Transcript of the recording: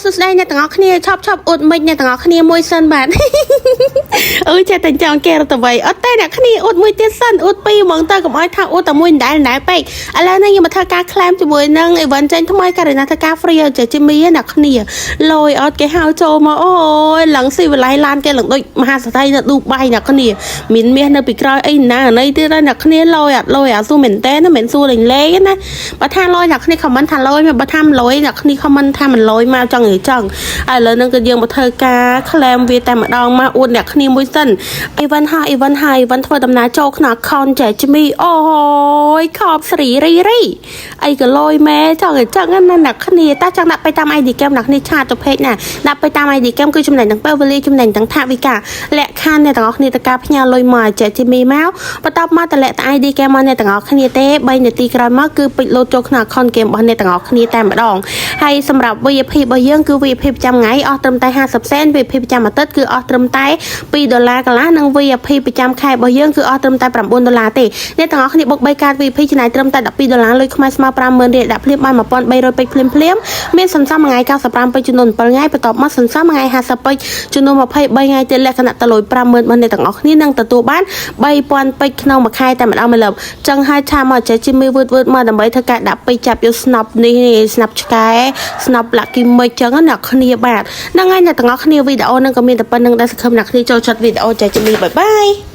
សួស្តីអ្នកទាំងអស់គ្នាឆប់ឆប់អួតមិចអ្នកទាំងអស់គ្នាមួយសិនបាទ អើយចេះតែចង់គេរត់ទៅវិញអត់ទេអ្នកគ្នាអួតមួយទៀតសិនអួតពីរហ្មងទៅកុំឲ្យថាអួតតែមួយដដែលដដែលពេកឥឡូវនេះខ្ញុំមកធ្វើការ claim ជាមួយនឹង event ចេញថ្មីករណីធ្វើការ free ចេះជាមីអ្នកគ្នាលយអត់គេហៅចូលមកអូយឡើងស៊ីវិល័យឡានគេឡើងដូចមហាសេដ្ឋីនៅឌូបៃអ្នកគ្នាមានមាសនៅពីក្រោយអីណាណីទៀតហើយអ្នកគ្នាលយអត់លយអាស៊ូមែនតើណាមិនសួរលេងលេងណាបើថាលយអ្នកគ្នា comment ថាលយមកបើថាមិនលយអ្នកគ្នា comment ថាមិនលយមកចង់និយាយចង់ឥឡូវហ្នឹងគឺយើងមកធ្វើការ claim វាតែម្ដងមកអួតអ្នកគ្នាមួយសិន event ហើយ event ហើយ event ធ្វើដំណើរចូលក្នុង account ចែកមីអូយខប់ស្រីរីរីអីក៏លយម៉ែចង់ឲ្យចឹងណាអ្នកគ្នាតើចង់ដាក់ទៅតាម ID កែមអ្នកគ្នាchat ទៅ page ណាដាក់ទៅតាម ID កែមគឺចំណេញទាំងពេលវេលាចំណេញទាំងថវិកាលក្ខខណ្ឌអ្នកទាំងអស់គ្នាទៅការផ្ញើលុយមកឲ្យចែកជីមីមកបន្ទាប់មកតម្លាក់តែ ID កែមមកអ្នកទាំងអស់គ្នាទេ3នាទីក្រោយមកគឺពេជ្រលោតចូលក្នុង account ហ្គេមរបស់អ្នកទាំងអស់គ្នាតែម្ដងហើយសម្រាប់ VIP របស់យើងគឺ VIP ប្រចាំថ្ងៃអស់ត្រឹមតែ50សេន VIP ប្រចាំអាទិត្យគឺអស់ត្រឹមតែ2ដុល្លារកន្លះនិង VIP ប្រចាំខែរបស់យើងគឺអស់ត្រឹមតែ9ដុល្លារទេអ្នកទាំងអស់គ្នាបុក3កាត VIP ចំណាយត្រឹមតែ12ដុល្លារលុយខ្មែរស្មើ50000រៀលដាក់ភ្លាមបាន1300ពេជ្រភ្លាមភ្លាមមានសន្សំមួយថ្ងៃ95ពេជ្រចំនួន7ថ្ងៃបន្ទាប់មកសន្សំមួយថ្ងៃ50ពេជ្រចំនួន23ថ្ងៃទៀតលក្ខណៈតលុយ50000របស់អ្នកទាំងអស់គ្នានឹងទទួលបាន3000ពេជ្រក្នុងមួយខែតែម្ដងមួយលើចឹងហើយឆាមកចេះជីមីវឺតវឺតមកដើម្បីធ្វើការដាក់ពេជ្រចាប់យកស្នប់នេះស្នប់ឆ្កែស្នប់ lucky មិចចឹងណាអ្នកគ្នាបាទហ្នឹងហើយអ្នកទាំងអស់គ្នាវីដេអូហ្នឹងក៏មានតែប៉ុណ្្នឹងដែរសង្ឃឹមអ្នកគ្នាចូលចិត្តវីដេអូចេះជីមីbye bye.